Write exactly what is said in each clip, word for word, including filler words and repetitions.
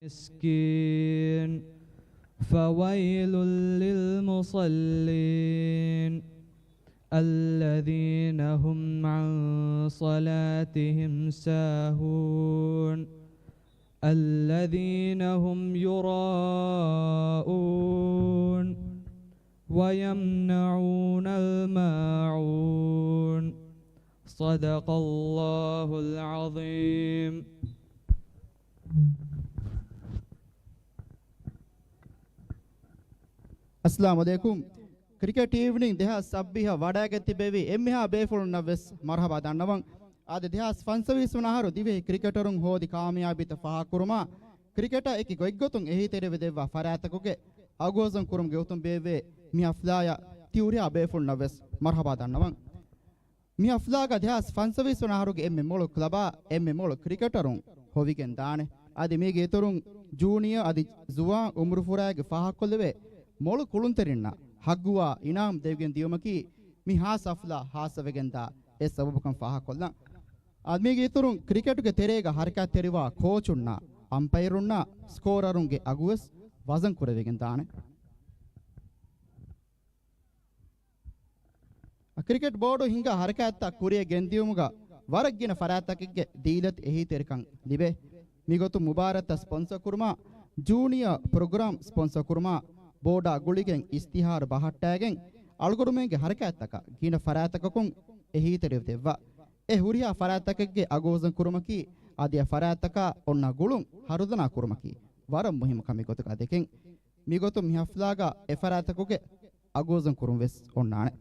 مسكين. فويل للمصلين. الذين هم عن صلاتهم ساهون. الذين هم يراءون. ويمنعون الماعون. صدق الله العظيم. އައްސަލާމު ޢަލައިކުމް. ކްރިކެޓް އީވްނިން ދެހާސް ސައްބީސް ވަޑައިގެން ތިބެވި އެންމެހާ ބޭފުޅުންނަށް ވެސް މަރުޙަބާ ދަންނަވަން. އާދެ، ދެހާސް ފަންސަވީސް ވަނަ އަހަރު ދިވެހި ކްރިކެޓަރުން ހޯދި ކާމިޔާބީތައް ފާހަގަކުރުމާ، ކްރިކެޓަށް އެކި ގޮތްގޮތުން އެހީތެރިވެ ދެއްވާ ފަރާތްތަކުގެ އަގުވަޒަން ކުރުމުގެ ގޮތުން ބޭއްވޭ މި ޙަފްލާއަށް ތި ހުރިހާ ބޭފުޅުންނަށް ވެސް މަރުޙަބާ ދަންނަވަން. މި ޙަފްލާގަ ދެހާސް ފަންސަވީސް ވަނަ އަހަރުގެ އެންމެ މޮޅު ކްލަބާ އެންމެ މޮޅު ކްރިކެޓަރުން ހޮވިގެން ދާނެ. އަދި މީގެ އިތުރުން ޖޫނިއާ އަދި ޒުވާން އުމުރުފުރާގެ ފާހަގަކޮށްލެވޭ މޮޅު ކުޅުންތެރިންނަށް ހައްގުވާ އިނާމް ދެވިގެން ދިޔުމަކީ މި ޚާއްޞަ ޙަފްލާ ޚާއްޞަވެގެންދާ އެއް ސަބަބަކަން ފާހަގަކޮށްލަން. އަދި މީގެ އިތުރުން ކްރިކެޓުގެ ތެރޭގަ ޙަރަކާތްތެރިވާ ކޯޗުންނާ، އަމްޕަޔަރުންނާ، ސްކޯރަރުންގެ އަގުވެސް ވަޒަން ކުރެވިގެން ދާނެ. ކްރިކެޓް ބޯޑު ހިންގާ ޙަރަކާތްތައް ކުރިއަށް ގެންދިޔުމުގަ ވަރަށް ގިނަ ފަރާތްތަކެއްގެ ދީލަތި އެހީތެރިކަން ލިބޭ. މިގޮތުން މުބާރާތްތައް ސްޕޮންސަރ ކުރުމާ، ޖޫނިއާ ޕްރޮގްރާމް ސްޕޮންސަރ ކުރުމާ، ބޯޑާ ގުޅިގެން އިޝްތިހާރު ބަހައްޓާގެން އަޅުގަނޑުމެންގެ ޙަރަކާތްތަކަށް ގިނަ ފަރާތްތަކަކުން އެހީތެރިވެ ދެއްވާ. އެ ހުރިހާ ފަރާތްތަކެއްގެ އަގުވަޒަން ކުރުމަކީ، އަދި އެ ފަރާތްތަކާ އޮންނަ ގުޅުން ހަރުދަނާ ކުރުމަކީ ވަރަށް މުހިއްމު ކަމެއް ގޮތުގަ ދެކެން. މިގޮތުން މި ޙަފްލާގަ އެ ފަރާތްތަކުގެ އަގުވަޒަން ކުރުން ވެސް އޮންނާނެ.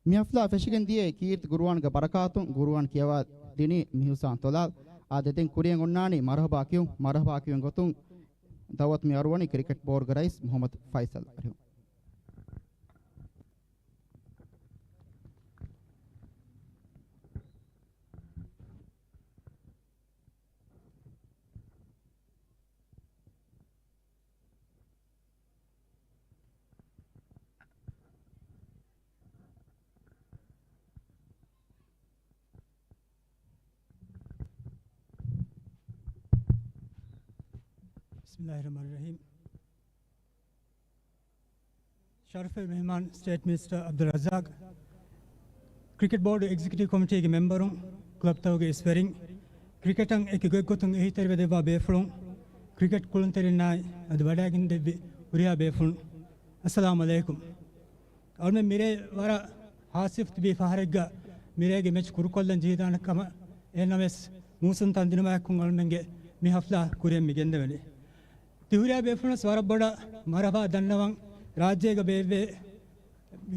މި ޙަފްލާ ފެށިގެން ދިޔައީ ކީރިތި ގުރުއާންގެ ބަރަކާތުން. ގުރުއާން ކިޔަވާ ދިނީ މިހުސާން ތޮލާލް. އާދެ، ދެން ކުރިއަށް އޮންނާނީ މަރުޙަބާ ކިޔުން. މަރުޙަބާ ކިޔުން ގޮތުން ދައުވަތު މި އަރުވަނީ ކްރިކެޓް ބޯޑުގެ ރައީސް މުޙައްމަދު ފައިސަލް އަރިހުން. بسم الله الرحمن الرحيم. ޝަރަފުވެރި މެހެމާން ސްޓޭޓް މިނިސްޓަރ ޢަބްދުއްރައްޒާޤް، ކްރިކެޓް ބޯޑު އެގްޒެކެޓިވް ކޮމިޓީގެ މެމްބަރުން، ކްލަބްތަކުގެ އިސްވެރިން، ކްރިކެޓަށް އެކި ގޮތްގޮތުން އެހީތެރިވެ ދެއްވާ ބޭފުޅުން، ކްރިކެޓް ކުޅުންތެރިންނާއި އަދި ވަޑައިގެން ދެއްވި ހުރިހާ ބޭފުޅުން، އައްސަލާމު ޢަލައިކުމް. އަޅުމެން މިރޭ ވަރަށް ހާސިފް ތިބި ފަހަރެއްގަ މިރޭގެ މެޗް ކުރުކޮށްލަން ޖެހިދާނެ ކަމަށް. އެހެންނަމަވެސް މޫސުން ތަންދިނުމާއެކު އަޅުމެންގެ މި ޙަފްލާ ކުރިއަށް މި ގެންދެވެނީ. ތި ހުރިހާ ބޭފުޅުން ވަރަށް ބޮޑަށް މަރުޙަބާ ދަންނަވަން. ރާއްޖޭގަ ބޭއްވޭ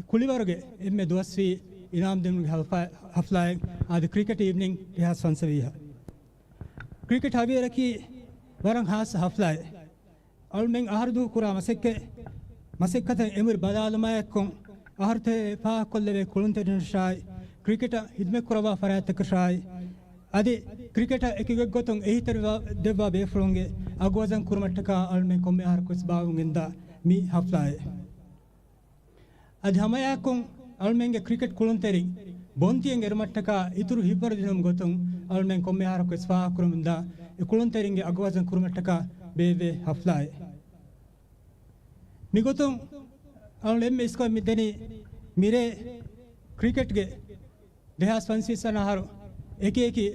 ކުޅިވަރުގެ އެންމެ ދުވަސްވީ އިނާމް ދިނުމުގެ ޙަފްލާ-، ޙަފްލާއެއް އާދެ، ކްރިކެޓް އީވްނިން ދެހާސް ފަންސަވީހަށް. ކްރިކެޓް ހަވިޔަރަކީ ވަރަށް ޚާއްޞަ ޙަފްލާއެއް. އަޅުމެން އަހަރުދުވަހު ކުރާ މަސައްކަތް، މަސައްކަތަށް އެނބުރި ބަލާލުމާއެކު، އަހަރުތެރޭ ފާހަގަކޮށްލެވޭ ކުޅުންތެރިންނަށާއި، ކްރިކެޓަށް ހިދުމަތްކުރައްވާ ފަރާތްތަކަށާއި، އަދި ކްރިކެޓަށް އެކި ގޮތްގޮތުން އެހީތެރިވާ ދެއްވާ ބޭފުޅުންގެ އަގުވަޒަން ކުރުމަށްޓަކާ އަޅުމެން ކޮންމެ އަހަރަކުވެސް ބާވަމުން ގެންދާ މި ޙަފްލާއެއް. އަދި ހަމައެއާއެކު އަޅުމެންގެ ކްރިކެޓް ކުޅުންތެރިން ބޮންތިއެއް އެރުމަށްޓަކާ އިތުރު ހިތްވަރު ދިނުމުގެ ގޮތުން އަޅުމެން ކޮންމެ އަހަރަކުވެސް ފާހަގަކުރަމުންދާ އެ ކުޅުންތެރިންގެ އަގުވަޒަން ކުރުމަށްޓަކާ ބޭއްވޭ ޙަފްލާއެއް. މިގޮތުން އަޅުގަނޑު އެންމެ އިސްކޮށް މިދެނީ މިރޭ ކްރިކެޓްގެ ދެހާސް ފަންސަވީސް ވަނަ އަހަރު އެކި އެކި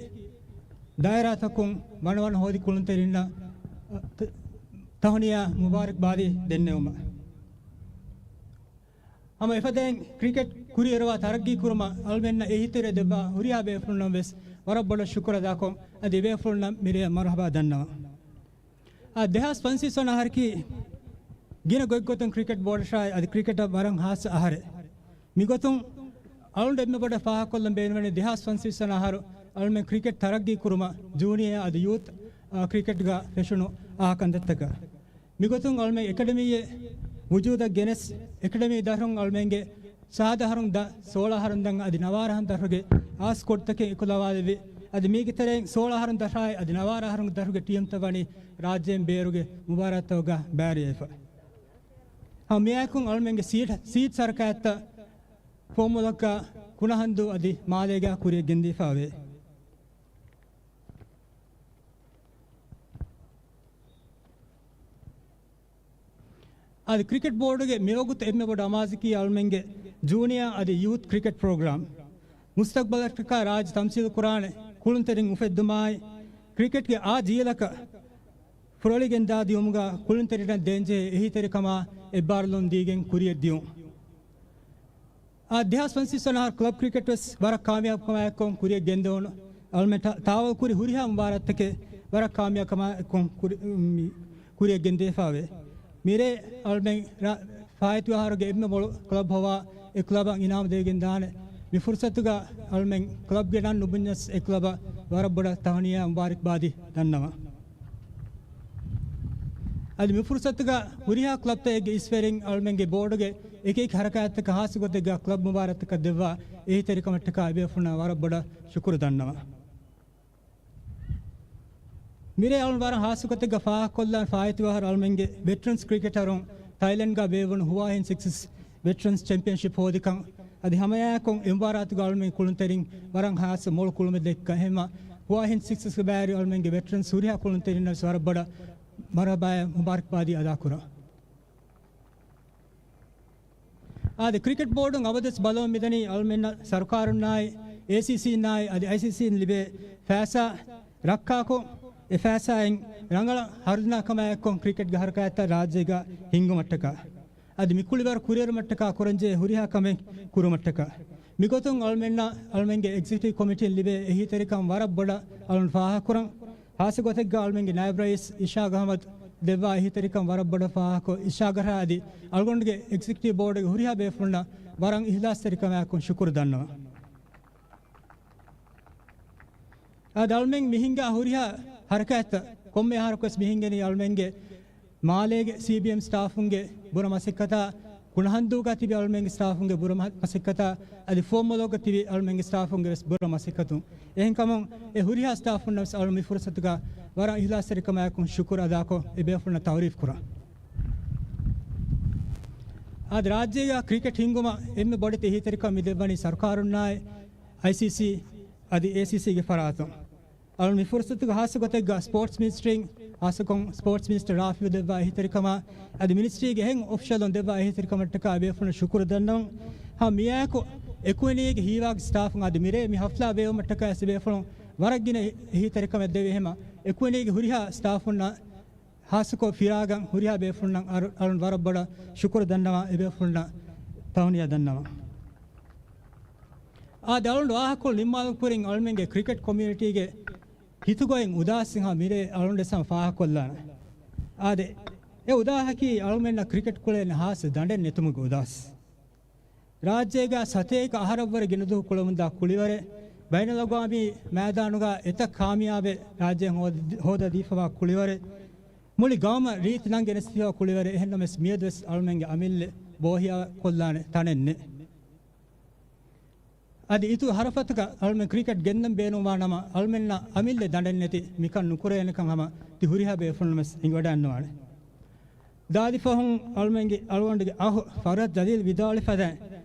ދާއިރާތަކުން ވަނަ ވަނަ ހޯދި ކުޅުންތެރިންނަށް ތަ-، ތަހުނިޔާ މުބާރަކްބާދީ ދެންނެވުމަށް. ހަމަ އެފަދައިން ކްރިކެޓް ކުރިއެރުވާ ތަރައްގީ ކުރުމަށް އަޅުމެންނަށް އެހީތެރިވެ ދެއްވާ ހުރިހާ ބޭފުޅުންނަށް ވެސް ވަރަށް ބޮޑަށް ޝުކުރު އަދާކޮށް، އަދި ބޭފުޅުންނަށް މިރޭ މަރުޙަބާ ދަންނަވަން. އާ، ދެހާސް ފަންސަވީސް ވަނަ އަހަރަކީ ގިނަ ގޮތްގޮތުން ކްރިކެޓް ބޯޑަށާއި އަދި ކްރިކެޓަށް ވަރަށް ހާއްސަ އަހަރެއް. މިގޮތުން އަޅުގަނޑު އެންމެ ބޮޑަށް ފާހަގަކޮށްލަން ބޭނުންވަނީ ދެހާސް ފަންސަވީސް ވަނަ އަހަރު އަޅުމެން ކްރިކެޓް ތަރައްގީ ކުރުމަށް ޖޫނިއާ އަދި ޔޫތު، އާ، ކްރިކެޓްގަ ފެށުނު އާ ކަންތައްތަކަށް. މިގޮތުން އަޅުމެން އެކަޑަމީއެއް ވުޖޫދަށް ގެނެސް، އެކަޑަމީ ދަށުން އަޅުމެންގެ ސާދަ އަހަރުން ދަށް، ސޯޅަ އަހަރުން ދަށް އަދި ނަވާރަ އަހަރުން ދަށުގެ އާ ސްކޮޑްތަކެއް އެކުލަވާލެވި، އަދި މީގެ ތެރެއިން ސޯޅަ އަހަރުން ދަށާއި އަދި ނަވާރަ އަހަރުން ދަށުގެ ޓީމްތައް ވަނީ ރާއްޖޭން ބޭރުގެ މުބާރާތްތަކުގަ ބައިވެރިވެފަ. ހަމަ މިއާއެކު އަޅުމެންގެ ސީޓް، ސީޓް ހަރަކާތްތައް ފޯމުލަކާ ކުނަހަންދޫ އަދި މާލޭގާ ކުރިޔަށް ގެންދީފާވޭ. އަދި ކްރިކެޓް ބޯޑުގެ މިވަގުތު އެންމެ ބޮޑު އަމާޒަކީ އަޅުމެންގެ ޖޫނިއާ އަދި ޔޫތް ކްރިކެޓް ޕްރޮގްރާމް. މުސްތަގްބަލަށްޓަކާ ރާއްޖެ ތަމްސީލު ކުރާނެ ކުޅުންތެރިން އުފެއްދުމާއި، ކްރިކެޓްގެ އާ ޖީލަކަށް ފުރޮޅިގެންދާ ދިއުމުގަ ކުޅުންތެރިންނަށް ދޭންޖެހޭ އެހީތެރިކަމާ އެއްބާރުލުން ދީގެން ކުރިޔަށް ދިއުން. އާ، ދެހާސް ފަންސަވީސް ވަނަ އަހަރު ކްލަބް ކްރިކެޓް ވެސް ވަރަށް ކާމިޔާބުކަމާއެކު ކުރިޔަށް ގެންދެވުނު. އަޅުމެން ތާ-، ތާވަލް ކުރި ހުރިހާ މުބާރާތްތަކެއް ވަރަށް ކާމިޔާބުކަމާއެކު ކުރި-، މި-، ކުރިޔަށް ގެންދެވިފާވޭ. މިރޭ އަޅުމެން ރ-، ފާއިތު އަހަރުގެ އެންމެ ބޮޑު ކްލަބް ހޮވާ އެ ކްލަބަށް އިނާމު ދެވިގެން ދާނެ. މި ފުރުސަތުގަ އަޅުމެން ކްލަބްގެ ނަން ނުބުންޏަސް އެ ކްލަބަށް ވަރަށް ބޮޑަށް ތަހުނިޔާ މުބާރިކްބާދި ދަންނަވަން. އަދި މި ފުރުސަތުގަ ހުރިހާ ކްލަބްތައް އެއްގެ އިސްވެރިން އަޅުމެންގެ ބޯޑުގެ އެކި އެކި ހަރަކާތްތަކަށް ހާއްސަ ގޮތެއްގަ ކްލަބް މުބާރާތްތަކަށް ދެއްވާ އެހީތެރިކަމަށްޓަކާ އެބޭފުޅުންނަށް ވަރަށް ބޮޑަށް ޝުކުރު ދަންނަވަން. މިރޭ އަޅުން ވަރަށް ހާއްސަ ގޮތެއްގަ ފާހަގަކޮށްލާން ފާއިތު އަހަރު އަޅުމެންގެ ވެޓްރަންސް ކްރިކެޓަރުން ތައިލެންޑްގަ ބޭއްވުނު ހުވާހިން ސިކްސް ވެޓްރަންސް ޗެމްޕިއަންޝިޕް ހޯދިކަން. އަދި ހަމައެއާއެކު އެ މުބާރާތުގަ އަޅުމެން ކުޅުންތެރިން ވަރަށް ހާއްސަ މޮޅު ކުޅުމެއް ދެއްކަން. އެހެންމަ ހުވާހިން ސިކްސް ބައިވެރި އަޅުމެންގެ ވެޓްރަންސް ހުރިހާ ކުޅުންތެރިންނަށް ވެސް ވަރަށް ބޮޑަށް މަރުޙަބާއެއް މުބާރަކްބާދީ އަދާކުރަން. އާދެ، ކްރިކެޓް ބޯޑުން އަބަދުވެސް ބަލަމުން މިދަނީ އަޅުމެންނަށް ސަރުކާރުންނާއި، އޭސީސީންނާއި އަދި އައިސީސީން ލިބޭ ފައިސާ ރައްކާކޮށް، އެ ފައިސާއިން ރަނގަޅަށް ހަރުދަނާ ކަމާއެކު ކްރިކެޓްގެ ހަރަކާތްތައް ރާއްޖޭގަ ހިންގުމަށްޓަކާ. އަދި މި ކުޅިވަރު ކުރިއެރުމަށްޓަކާ ކުރަންޖެހޭ ހުރިހާ ކަމެއް ކުރުމަށްޓަކާ. މިގޮތުން އަޅުމެންނަށް އަޅުމެންގެ އެގްޒެކެޓިވް ކޮމިޓީން ލިބޭ އެހީތެރިކަން ވަރަށް ބޮޑަށް އަޅުން ފާހަގަކުރަން. ހާއްސަ ގޮތެއްގަ އަޅުމެންގެ ނާއިބް ރައީސް އިޝާގް އަހްމަދު ދެއްވާ އެހީތެރިކަން ވަރަށް ބޮޑަށް ފާހަގަކޮށް، އިޝާގް އަހްމަދު އަދި އަޅުގަނޑުގެ އެގްޒެކެޓިވް ބޯޑުގެ ހުރިހާ ބޭފުޅުންނަށް ވަރަށް އިހްލާސްތެރިކަމާއެކު ޝުކުރު ދަންނަވަން. އާދެ، އަޅުމެން މިހިނގާ ހުރިހާ ހަރަކާތްތައް ކޮންމެ އަހަރަކުވެސް މިހިނގެނީ އަޅުމެންގެ މާލޭގެ ސީބީއެމް ސްޓާފުންގެ ބުރަ މަސައްކަތާ، ކުނަހަންދޫގަ ތިބި އަޅުމެންގެ ސްޓާފުންގެ ބުރަ މަ-، މަސައްކަތާ، އަދި ފުވައްމުލޯގަ ތިބި އަޅުމެންގެ ސްޓާފުންގެ ވެސް ބުރަ މަސައްކަތުން. އެހެންކަމުން އެ ހުރިހާ ސްޓާފުންނަށް ވެސް އަޅުން މި ފުރުސަތުގަ ވަރަށް އިހްލާސްތެރިކަމާއެކު ޝުކުރު އަދާކޮށް، އެ ބޭފުޅުންނަށް ތައުރީފް ކުރަން. އާދެ، ރާއްޖޭގަ ކްރިކެޓް ހިންގުމަށް އެންމެ ބޮޑެތި އެހީތެރިކަން މި ދެއްވަނީ ސަރުކާރުންނާއި، އައިސީސީ އަދި އޭސީސީގެ ފަރާތުން. އަޅުން މި ފުރުސަތުގަ ހާއްސަ ގޮތެއްގަ ސްޕޯޓްސް މިނިސްޓްރީން، ހާއްސަކޮށް ސްޕޯޓްސް މިނިސްޓަރ ރާފިޢު ދެއްވާ އެހީތެރިކަމާ، އަދި މިނިސްޓްރީގެ އެހެން އޮފިޝަލުން ދެއްވާ އެހީތެރިކަމަށްޓަކާ އެބޭފުޅުން ޝުކުރު ދަންނަވަން. ހަމަ މިއާއެކު އެކުވެނީގެ ހީވާގި ސްޓާފުން އަދި މިރޭ މި ހަފްލާ ބޭއްވުމަށްޓަކާ އެބޭފުޅުން ވަރަށް ގިނަ އެހީތެރިކަމެއް ދެވި. ހަމަ އެކުވެނީގެ ހުރިހާ ސްޓާފުންނަށް، ހާއްސަކޮށް ފިރާގަން ހުރިހާ ބޭފުޅުންނަށް އަޅު-، އަޅުން ވަރަށް ބޮޑަށް ޝުކުރު ދަންނަވާ، އެބޭފުޅުންނަށް ތަހުނިޔާ ދަންނަވާ. އާދެ، އަޅުން ވާހަކަކޮޅު ނިންމާލުން ކުރިން އަޅުމެންގެ ކްރިކެޓް ކޮމިއުނިޓީގެ ހިތުގައިން އުދާސް ހަމަ މިރޭ އަޅުން ދެސަމ ފާހަގަކޮށްލާނެ. އާދެ، އެ އުދާހަކީ އަޅުމެންނަށް ކްރިކެޓް ކުޅޭނެ ހާއްސަ ދަނޑެއް ނެތުމުގެ އުދާސް. ރާއްޖޭގަ ސަތޭކަ އަހަރަށްވުރެ ގިނަ ދުވަހު ކުޅެމުންދާ ކުޅިވަރެއް، ބައިނަލްއަގްވާމީ މައިދާނުގަ އެތައް ކާމިޔާބެއް ރާއްޖެއަށް ހޯދ-، ހޯދަދީފަވާ ކުޅިވަރެއް، މުޅި ގައުމަށް ރީތި ނަން ގެނެސްދީފަވާ ކުޅިވަރެއް، އެހެންނަމަވެސް މިއަދުވެސް އަޅުމެންގެ އަމިއްލަ ބޯހިޔާކޮށްލާނެ ތަނެއް ނެތް. އަދި އިތުރު ހަރަފަތަކަށް އަޅުމެން ކްރިކެޓް ގެންދަން ބޭނުންވާ ނަމަ، އަޅުމެންނަށް އަމިއްލަ ދަނޑެއް ނެތި މިކަން ނުކުރޭނެކަން ހަމަ ތި ހުރިހާ ބޭފުޅުން ވެސް އެނގިވަޑައިންނަވާނެ. ދާދި ފަހުން އަޅުމެންގެ އަޅުގަނޑުގެ އަހު ފަރުހަތް ޖަލީލް ވިދާޅުވި ފަދައިން،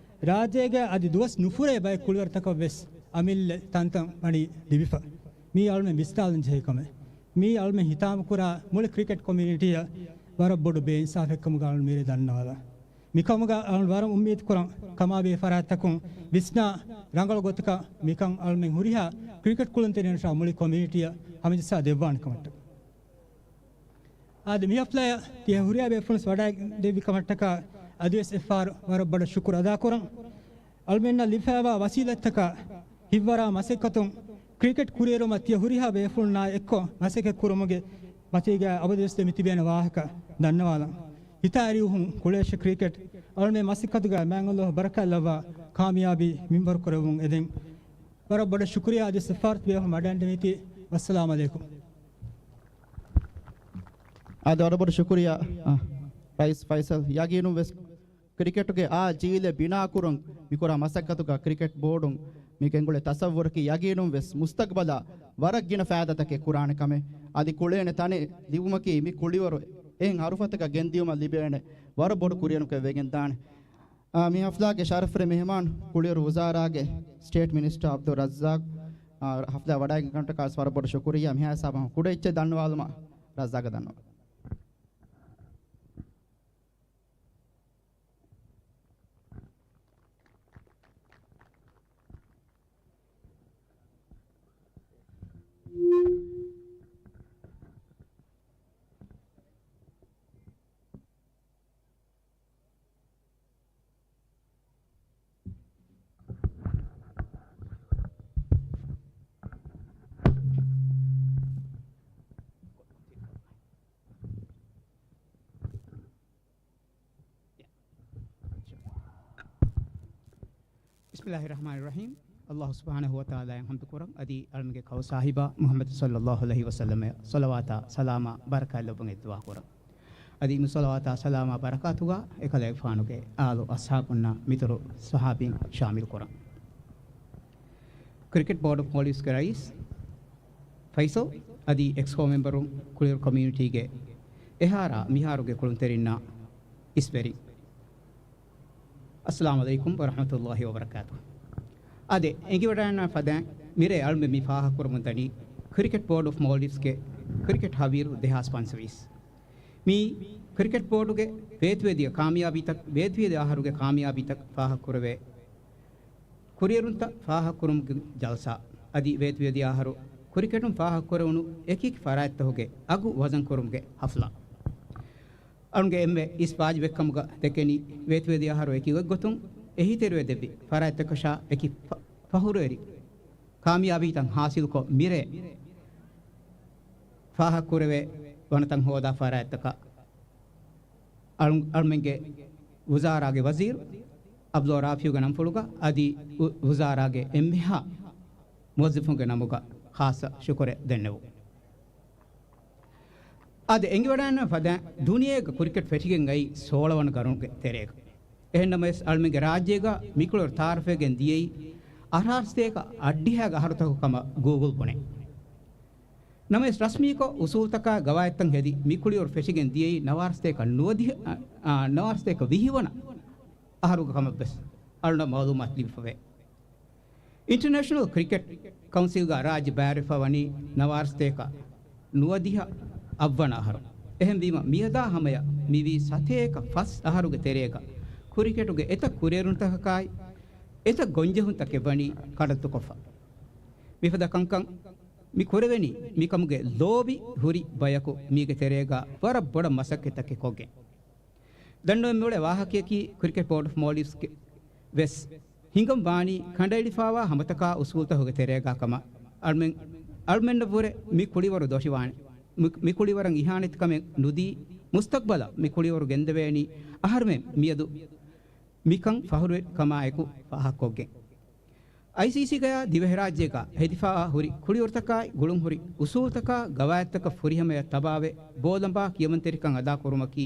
ރާއްޖޭގަ އަދި ދުވަސް ނުފުރޭ ބައެއް ކުޅިވަރުތަކަށް ވެސް އަމިއްލަ ތަންތަން ވަނީ ލިބިފަ. މީ އަޅުމެން ވިސްނާލަން ޖެހޭ ކަމެއް. މީ އަޅުމެން ހިތާމަކުރާ މުޅި ކްރިކެޓް ކޮމިއުނިޓީއަށް ވަރަށް ބޮޑު ބޭއިންސާފެއްކަމުގަ އަޅުން މިރޭ ދަންނަވާލާ. މިކަމުގަ އަޅުން ވަރަށް އުއްމީދު ކުރަން ކަމާބެހޭ ފަރާތްތަކުން ވިސްނާ ރަނގަޅު ގޮތަކަށް މިކަން އަޅުމެން ހުރިހާ ކްރިކެޓް ކުޅުންތެރިންނަށާ މުޅި ކޮމިއުނިޓީއަށް ހަމަޖައްސާ ދެއްވާނެ ކަމަށްޓަކައި. އާދެ، މި ހަފްލާއަށް ތި ހުރިހާ ބޭފުޅުން ވަޑައިދެއްވި ކަމަށްޓަކާ އަދިވެސް އެއްފަހަރު ވަރަށް ބޮޑަށް ޝުކުރު އަދާކުރަން. އަޅުމެންނަށް ލިބިފައިވާ ވަސީލަތްތަކާ ހިތްވަރާ މަސައްކަތުން ކްރިކެޓް ކުރިއެރުމަށް ތިޔަ ހުރިހާ ބޭފުޅުންނާ އެއްކޮށް މަސައްކަތް ކުރުމުގެ މަތީގަ އަބަދުވެސް ދެމިތިބޭނެ ވާހަކަ ދަންނަވާލަން. ހިތާއިރީ އުހުން ކުޅޭށެ ކްރިކެޓް. އަޅުމެން މަސައްކަތުގަ މާތް ﷲ ބަރަކާތްލައްވާ ކާމިޔާބީ މިންވަރު ކުރެއްވުން އެދެން. ވަރަށް ބޮޑަށް ޝުކުރިޔާ އަދި ސިފާރުތު ބޭފުޅުން ވަޑައިގެންނެވީތީ. ވައްސަލާމް ޢަލައިކުމް. އާދެ، ވަރަށް ބޮޑަށް ޝުކުރިޔާ، އަ، ރައީސް ފައިސަލް. ޔަގީނުން ވެސް ކްރިކެޓުގެ އާ ޖީލެއް ބިނާކުރުން މިކުރާ މަސައްކަތުގަ ކްރިކެޓް ބޯޑުން މި ގެންގުޅޭ ތަސައްވުރަކީ ޔަގީނުން ވެސް މުސްތަގްބަލަށް ވަރަށް ގިނަ ފައިދާތަކެއް ކުރާނެ ކަމެއް. އަދި ކުޅޭނެ ތަނެއް ލިބުމަކީ މި ކުޅިވަރު އެހެން ހަރުފަތަކަށް ގެންދިޔުމަށް ލިބޭނެ ވަރަށް ބޮޑު ކުރިއެރުމަކަށް ވެގެންދާނެ. އާ، މި ހަފްލާގެ ޝަރަފުވެރި މެހެމާން ކުޅިވަރު ވުޒާރާގެ ސްޓޭޓް މިނިސްޓަރ އަބްދުއް ރައްޒާޤް، އާ، ހަފްލާ ވަޑައިގެން ކަންތަކާ ވަރަށް ބޮޑަށް ޝުކުރިއްޔާ. މިހާ ހިސާބަށް ކުޑަ އެއްޗެއް ދަންނަވާލުމަށް ރައްޒާޤަށް ދަންނަވަން. ބިސްމިއްލާހި ރަޙްމާނި ރަޙީމް. އައްލާހު ސުބްޙާނަހު ވަތަޢާލާއަށް ޙަމްދު ކުރަން. އަދި އަޅުމެންގެ ކައު ސާހިބާ މުޙައްމަދު ޞައްލައްލާހު ޢަލައިހި ވަސައްލަމަށް ޞަލަވާތާ ސަލާމާ ބަރަކާތް ލެއްވުމަށް ދުޢާ ކުރަން. އަދި މި ޞަލަވާތާ ސަލާމާ ބަރަކާތުގަ އެކަލޭގެފާނުގެ އާލު އަޞްޙާބުންނާ މިތުރު ޞަޙާބީން ޝާމިލު ކުރަން. ކްރިކެޓް ބޯޑް އޮފް މޯލްޑިވްސްގެ ރައީސް ފައިސަލް އަދި އެކްސްކޯ މެމްބަރުން ކުޅިވަރު ކޮމިއުނިޓީގެ އެހާރާ މިހާރުގެ ކުޅުންތެރިންނާ އިސްވެރިން. އައްސަލާމު ޢަލައިކުމް ވަރަޙްމަތުﷲި ވަބަރަކާތުހު. އާދެ، އެނގިވަޑައިގަންނަވާ ފަދައިން މިރޭ އަޅުމެން މި ފާހަގަކުރަމުން ދަނީ ކްރިކެޓް ބޯޑް އޮފް މޯލްޑިވްސްގެ ކްރިކެޓް ހަވީރު ދެހާސް ފަންސަވީސް. މީ ކްރިކެޓް ބޯޑުގެ ވޭތުވެދިޔަ ކާމިޔާބީތައް، ވޭތުވެދިޔަ އަހަރުގެ ކާމިޔާބީތައް ފާހަގަކުރެވޭ ކުރިއެރުންތައް ފާހަގަކުރުމުގެ ޖަލްސާ. އަދި ވޭތުވެދިޔަ އަހަރު ކްރިކެޓުން ފާހަގަކުރެވުނު އެކިއެކި ފަރާތްތަކުގެ އަގު ވަޒަންކުރުމުގެ ހަފްލާ. އަޅުގެ އެންމެ އިސް ވާޖިބެއްކަމުގަ ދެކެނީ، ވޭތުވެދިޔަ އަހަރު އެކި އޮތްގޮތުން އެހީތެރިވެ ދެއްވި ފަރާތްތަކަށާ އެކި ފަ-، ފަހުރުވެރި ކާމިޔާބީތައް ހާސިލުކޮށް، މިރޭ ފާހަގަކުރެވޭ ވަނަތައް ހޯދާ ފަރާތްތަކަށް އަޅު-، އަޅުމެންގެ ވުޒާރާގެ ވަޒީރު އަބްދުﷲ ރާފިޢުގެ ނަންފުޅުގަ އަދި ވު-، ވުޒާރާގެ އެންމެހާ މުވައްޒަފުންގެ ނަމުގަ ޚާއްޞަ ޝުކުރެއް ދެންނެވު. އަދި އެނގިވަޑައިގަންނަވާ ފަދައިން ދުނިޔޭގަ ކްރިކެޓް ފެށިގެން އައީ ސޯޅަ ވަނަ ގަރުނުގެ ތެރޭގަ. އެހެންނަމަވެސް، އަޅުމެންގެ ރާއްޖޭގަ މިކުޅިވަރު ތައާރަފްވެގެން ދިޔައީ އަށާރަސަތޭކަ އަށްޑިހައިގެ އަހަރުތަކުގެ ކަމަށް ގޫގުލް ބުނޭ. ނަމަވެސް، ރަސްމީކޮށް އުސޫލުތަކާ ގަވާއިދުތައް ހެދި މިކުޅިވަރު ފެށިގެން ދިޔައީ ނަވާރަސަތޭކަ ނުވަދިހަ، އާ، ނަވާރަސަތޭކަ ވިހި ވަނަ އަހަރުގެ ކަމަށްވެސް އަޅުގަނޑަށް މައުލޫމާތު ލިބިފަވޭ. އިންޓަރނޭޝަނަލް ކްރިކެޓް ކައުންސިލްގަ ރާއްޖެ ބައިވެރިވެފަ ވަނީ ނަވާރަސަތޭކަ ނުވަދިހަ އަށްވަނަ އަހަރު. އެހެންވީމަ، މިއަދާ ހަމަޔަށް މިވީ ސަތޭކަ ފަސް އަހަރުގެ ތެރޭގަ ކްރިކެޓުގެ އެތައް ކުރިއެރުންތަކަކާއި، އެތައް ގޮންޖެހުންތަކެއް ވަނީ ކަޑައްތުކޮށްފަ. މިފަދަ ކަންކަން މި ކުރެވެނީ، މިކަމުގެ ލޯބި ހުރި ބަޔަކު މީގެ ތެރޭގަ ވަރަށް ބޮޑަށް މަސައްކަތްތަކެއް ކޮށްގެން. ދަންނަވަން މިއުޅޭ ވާހަކަޔަކީ، ކްރިކެޓް ބޯޑް އޮފް މޯލްޑިވްސްގެ ވެސް ހިނގަން ވާނީ ކަނޑައެޅިފާވާ ހަމަތަކާ އުސޫލުތަކުގެ ތެރޭގާ ކަމަށް. އަޅުމެން، އަޅުމެންނަށްވުރެ މި ކުޅިވަރު ދޮށިވާނެ. މި، މި ކުޅިވަރަށް އިހާނެތިކަމެއް ނުދީ، މުސްތަޤްބަލަށް މި ކުޅިވަރު ގެންދެވޭނީ އަހަރުމެން މިއަދު މިކަން ފަހުރުވެރިކަމާއެކު ފާހަގަކޮށްގެން. އައިސީސީގަޔާ ދިވެހިރާއްޖޭގަ ހެދިފާ ހުރި ކުޅިވަރުތަކާއި ގުޅުންހުރި އުސޫލުތަކާ ގަވާއިދުތަކަށް ފުރިހަމަޔަށް ތަބާވެ، ބޯލަނބާ ކިޔަމަންތެރިކަން އަދާކުރުމަކީ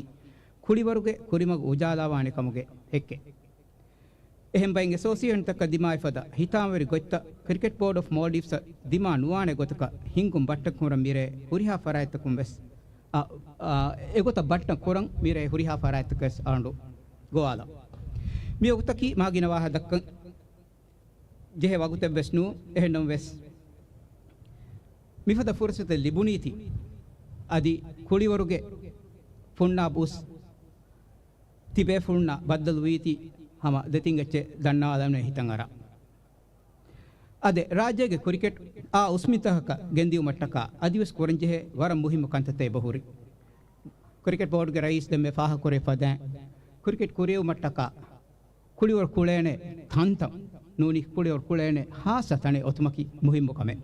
ކުޅިވަރުގެ ކުރިމަގު އުޖާލާވާނެ ކަމުގެ ހެއްކެއް. އެހެން ބައެއް އެސޯސިއޭޝަންތަކަށް ދިމާވެފަދަ ހިތާމަވެރި ގޮތްތައް ކްރިކެޓް ބޯޑް އޮފް މޯލްޑިވްސްއަށް ދިމާ ނުވާނެ ގޮތަކަށް ހިންގުން ބައްޓަން ކުރަން މިރޭ ހުރިހާ ފަރާތްތަކުން ވެސް އަ، އަ، އެގޮތަށް ބައްޓަން ކުރަން މިރޭ ހުރިހާ ފަރާތްތަކަށް ވެސް އަޅުގަނޑު ގޮވާލަން. މި ވަގުތަކީ މާގިނަ ވާހަކަ ދައްކަން ޖެހޭ ވަގުތެއް ވެސް ނޫން. އެހެންނަމަ ވެސް މިފަދަ ފުރުސަތެއް ލިބުނީތީ އަދި ކުޅިވަރުގެ ފުންނާ ބޫސް ތިބޭފުޅުންނާ ބައްދަލުވީތީ ހަމަ ދެތިން އެއްޗެއް ދަންނަވާލަން ހިތަށް އަރާ. އާދެ، ރާއްޖޭގެ ކްރިކެޓް އާ އުސްމިތަކަކަށް ގެންދިއުމަށްޓަކާ އަދިވެސް ކުރަންޖެހޭ ވަރަށް މުހިއްމު ކަންތައްތައް އެބަހުރި. ކްރިކެޓް ބޯޑުގެ ރައީސް ދެންމެ ފާހަގަކުރެވިފަދައިން، ކްރިކެޓް ކުރިއެރުމަށްޓަކާ ކުޅިވަރު ކުޅޭނެ ތަންތަން ނޫނީ، ކުޅިވަރު ކުޅޭނެ ހާއްސަ ތަނެއް އޮތުމަކީ މުހިއްމު ކަމެއް.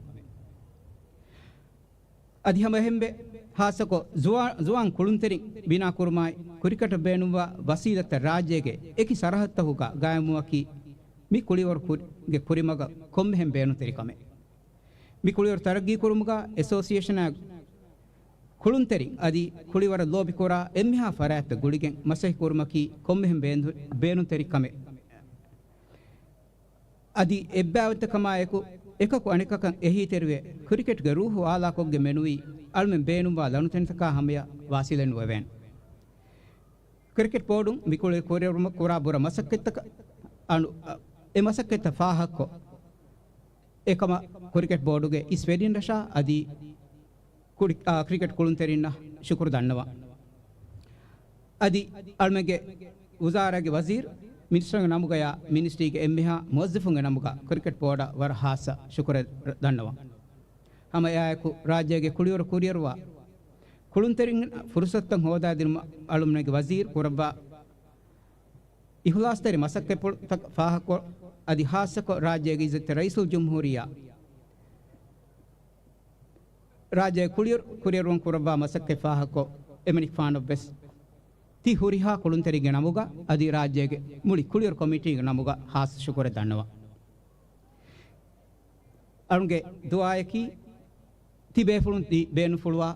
އަދި ހަމަ އެހެންވެ، ހާއްސަކޮށް ޒުވާ-، ޒުވާން ކުޅުންތެރިން ބިނާކުރުމާއި، ކްރިކެޓަށް ބޭނުންވާ ވަސީލަތްތައް ރާއްޖޭގެ އެކި ސަރަހައްދުތަކުގަ ގާއިމްވުމަކީ، މި ކުޅިވަރު ކުރި-، ގެ ކުރިމަގަށް ކޮންމެހެން ބޭނުންތެރި ކަމެއް. މި ކުޅިވަރު ތަރައްގީކުރުމުގަ އެސޯސިއޭޝަނާ ކުޅުންތެރިން އަދި ކުޅިވަރަށް ލޯބިކުރާ އެންމެހާ ފަރާތްތައް ގުޅިގެން މަސައްކަތްކުރުމަކީ ކޮންމެހެން ބޭނު-، ބޭނުންތެރި ކަމެއް. އަދި އެއްބައިވަންތަކަމާއެކު، އެކަކު އަނެކަކަށް އެހީތެރިވެ، ކްރިކެޓްގެ ރޫހު އާލާކޮށްގެން މެނުވީ، އަޅުމެން ބޭނުންވާ ލަނޑުތަންތަކާ ހަމަޔަށް ވާސިލެއް ނުވެވޭނެ. ކްރިކެޓް ބޯޑުން މި ކުޅި ކުރިއެރުމަށް ކުރާ ބުރަ މަސައްކަތްތަކަށް އަން-، އެ މަސައްކަތްތައް ފާހަގަކޮށް، އެކަމަށް ކްރިކެޓް ބޯޑުގެ އިސް ވެރިން ރަށާ އަދި ކުޅި-، އާ، ކްރިކެޓް ކުޅުންތެރިންނަށް ޝުކުރު ދަންނަވަން. އަދި އަޅުމެންގެ ވުޒާރާގެ ވަޒީރު، މިނިސްޓަރުގެ ނަމުގަޔާ މިނިސްޓްރީގެ އެންމެހާ މުވައްޒަފުންގެ ނަމުގަ ކްރިކެޓް ބޯޑަށް ވަރަށް ހާއްސަ ޝުކުރެއް ދަންނަވަން. ހަމަ އެއާއެކު، ރާއްޖޭގެ ކުޅިވަރު ކުރިއެރުވާ ކުޅުންތެރިން ފުރުސަތުތައް ހޯދާދިނުމަށް އަޅުމެންގެ ވަޒީރު ކުރައްވާ އިހުލާސްތެރި މަސައްކަތްޕުޅުތައް ފާހަގަކޮށް، އަދި ހާއްސަކޮށް ރާއްޖޭގެ އިއްޒަތްތެރި ރައީސުލްޖުމްހޫރިއްޔާ، ރާއްޖޭގެ ކުޅިވަރު ކުރިއެރުވުން ކުރައްވާ މަސައްކަތް ފާހަގަކޮށް، އެމަނިކުފާނަށްވެސް ތި ހުރިހާ ކުޅުންތެރިންގެ ނަމުގަ އަދި ރާއްޖޭގެ މުޅި ކުޅިވަރު ކޮމިޓީގެ ނަމުގަ ހާއްސަ ޝުކުރެއް ދަންނަވަން. އަޅުގެ ދުޢާއަކީ ތިބޭފުޅުން ތި ބޭނުންފުޅުވާ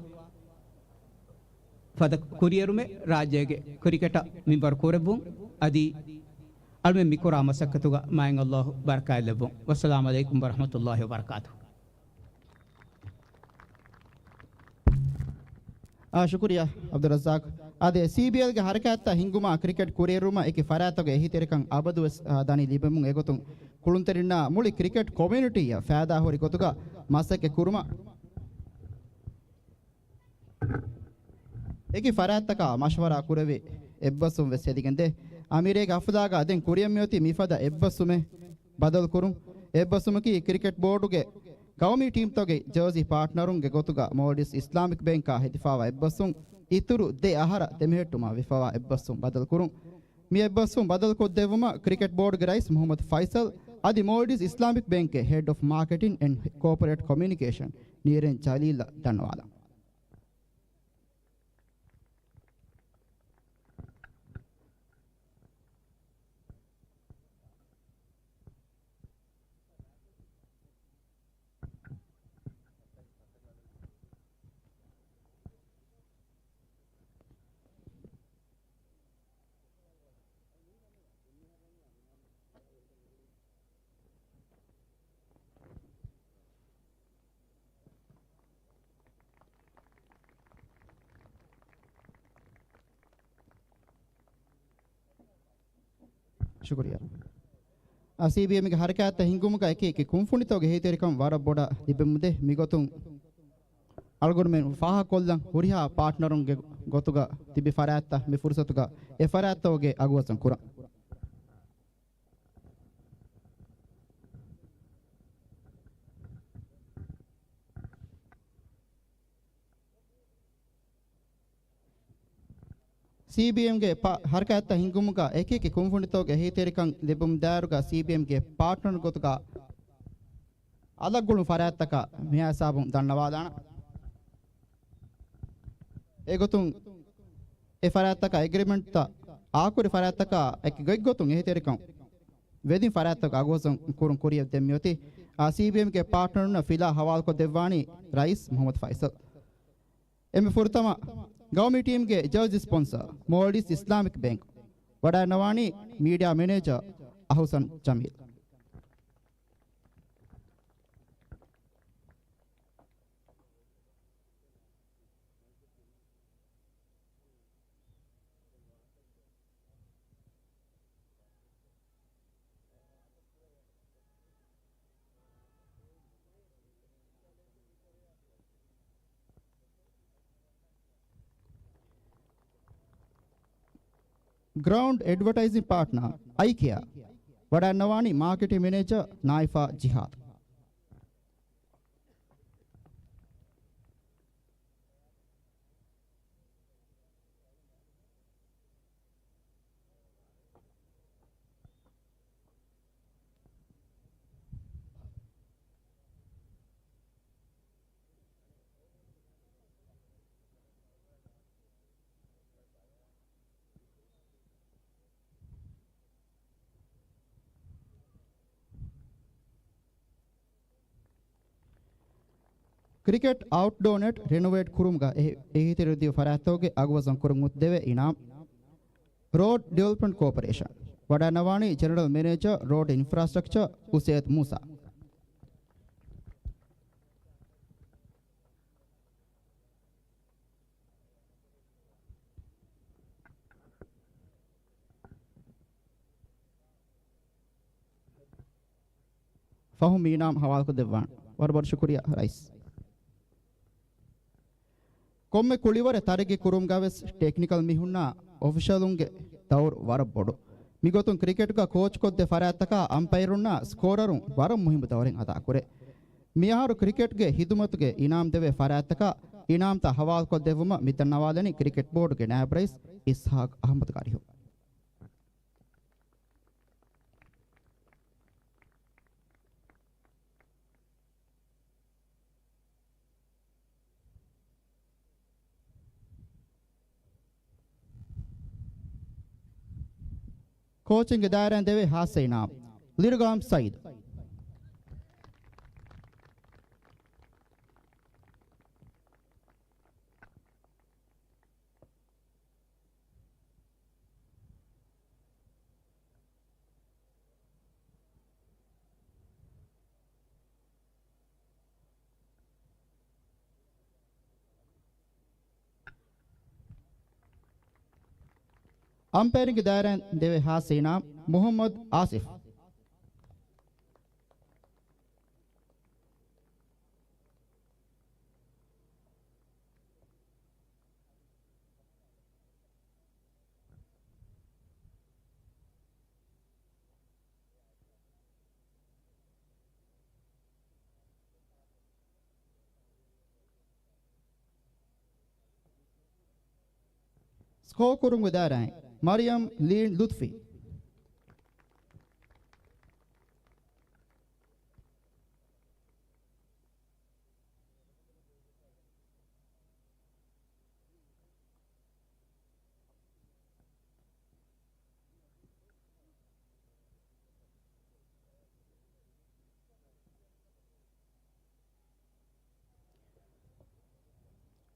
ފަދަ ކުރިއެރުމެއް ރާއްޖޭގެ ކްރިކެޓަށް މިންވަރު ކުރެއްވުން އަދި އަޅުމެން މިކުރާ މަސައްކަތުގަ މާތް ﷲ ބަރަކާތްލެއްވުން. ވައްސަލާމު ޢަލައިކުމް ވަރަޙްމަތުﷲ ވަބަރަކާތުހު. އާ، ޝުކުރިއްޔާ ޢަބްދުއްރައްޒާޤް. އާދެ، ސީބީއެލްގެ ހަރަކާތްތައް ހިންގުމާ ކްރިކެޓް ކުރިއެރުމަށް އެކި ފަރާތްތަކުގެ އެހީތެރިކަން އަބަދުވެސް، އާ، ދަނީ ލިބެމުން އެގޮތުން ކުޅުންތެރިންނާ މުޅި ކްރިކެޓް ކޮމިއުނިޓީއަށް ފައިދާހުރި ގޮތުގަ މަސައްކަތް ކުރުމަށް އެކި ފަރާތްތަކާ މަޝްވަރާ ކުރެވި އެއްބަސްވުން ވެސް ހެދިގެންދޭ. އަމިއްލަ ހަފްތާގަ ދެން ކުރިއަށް މިއޮތީ މިފަދަ އެއްބަސްވުމެއް ބަދަލުކުރުން. އެއްބަސްވުމަކީ ކްރިކެޓް ބޯޑުގެ ގައުމީ ޓީމްތަކުގެ ޖާޒީ ޕާޓްނަރުންގެ ގޮތުގަ މޯލްޑިވްސް އިސްލާމިކް ބޭންކާ ހެދިފައިވާ އެއްބަސްވުން އިތުރު ދެ އަހަރަށް ދެމެހެއްޓުމަށް ވެފައިވާ އެއްބަސްވުން ބަދަލުކުރުން. މި އެއްބަސްވުން ބަދަލުކޮށްދެއްވުމަށް ކްރިކެޓް ބޯޑުގެ ރައީސް މުޙައްމަދު ފައިސަލް އަދި މޯލްޑިވްސް އިސްލާމިކް ބޭންކްގެ ހެޑް އޮފް މާކެޓިން އެންޑް ކޯޕަރޭޓް ކޮމިއުނިކޭޝަން ނީރެން ޖަލީލަށް ދަންނަވާލަން. ޝުކުރިއްޔާ. އާ، ސީބީއެމްގެ ހަރަކާތްތައް ހިންގުމުގަ އެކި އެކި ކުންފުނިތަކުގެ އެހީތެރިކަން ވަރަށް ބޮޑަށް ލިބެމުންދޭ. މިގޮތުން އަޅުގަނޑުމެން ފާހަގަކޮށްލަން ހުރިހާ ޕާޓްނަރުންގެ ގޮތުގަ ތިބި ފަރާތްތައް މި ފުރުސަތުގަ އެ ފަރާތްތަކުގެ އަގުވަޒަން ކުރަން. ސީބީއެމްގެ ޕާ-، ހަރަކާތްތައް ހިންގުމުގަ އެކި އެކި ކުންފުނިތަކުގެ އެހީތެރިކަން ލިބުމުންދާއިރުގަ ސީބީއެމްގެ ޕާޓްނަރު ގޮތުގަ އަލަށްގުޅުން ފަރާތްތަކަށް މިހާ ހިސާބުން ދަންނަވާލާނަން. އެގޮތުން އެ ފަރާތްތަކަށް އެގްރިމެންޓްތައް އާކުރި ފަރާތްތަކާ އެކި ގޮތްގޮތުން އެހީތެރިކަން ވެދިން ފަރާތްތަކަށް އަގުވަޒަން ކުރުން ކުރިއަށް ދެން މިއޮތީ. އާ، ސީބީއެމްގެ ޕާޓްނަރުންނަށް ފިލާ ހަވާލުކޮށްދެއްވާނީ ރައީސް މުޙައްމަދު ފައިސަލް. އެންމެ ފުރަތަމަ ގައުމީ ޓީމްގެ ޖާޒީ ސްޕޮންސަރ މޯލްޑިވްސް އިސްލާމިކް ބޭންކް ވަޑައިންނަވާނީ މީޑިއާ މެނޭޖަރ އަހުސަން ޖަމީލް. ގްރައުންޑް އެޑްވަޓައިޒިން ޕާޓްނަރ އައިކެއާ ވަޑައިންނަވާނީ މާކެޓިން މެނޭޖަރ ނާއިފާ ޖިހާދު. ކްރިކެޓް އައުޓްޑޯ ނެޓް ރެނޮވޭޓް ކުރުމުގަ އެ-، އެހީތެރިދިޔަ ފަރާތްތަކުގެ އަގުވަޒަން ކުރަން އޮތް ދެވޭ އިނާމް. ރޯޑް ޑިވެލޮޕްމަންޓް ކޯޕަރޭޝަން ވަޑައިންނަވާނީ ޖެނެރަލް މެނޭޖަރ ރޯޑް އިންފްރާސްޓްރަކްޗަރ އުސޭދް މޫސާ. ފަހުން މި އިނާމް ހަވާލުކޮށްދެއްވާނެ. ވަރަށް ބޮޑަށް ޝުކުރިއްޔާ ރައީސް. ކޮންމެ ކުޅިވަރެއް ތަރައްގީ ކުރުމުގަވެސް ޓެކްނިކަލް މީހުންނާ އޮފިޝަލުންގެ ދައުރު ވަރަށް ބޮޑު. މިގޮތުން ކްރިކެޓްގަ ކޯޗްކޮށްދޭ ފަރާތްތަކާ އަމްޕަޔަރުންނާ ސްކޯރަރުން ވަރަށް މުހިއްމު ދައުރެއް އަދާކުރޭ. މިއަހަރު ކްރިކެޓްގެ ހިދުމަތުގެ އިނާމް ދެވޭ ފަރާތްތަކަށް އިނާމްތައް ހަވާލުކޮށްދެއްވުމަށް މިދަންނަވާލަނީ ކްރިކެޓް ބޯޑުގެ ނާއިބް ރައީސް އިސްހާޤް އަޙްމަދު ގާރިހު. ކޯޗިންގ ދާއިރާއިން ދެވޭ ހާއްސަ އިނާމް، ލިރުގާމް ސައީދު. އަމްޕަޔަރިންގ ދާއިރާއިން ދެވޭ ހާއްސަ އިނާމް، މުޙައްމަދު އާސިފް. ސްކޯ ކުރުމުގެ ދާއިރާއިން، މަރިޔަމް ލީން ލުތްފީ.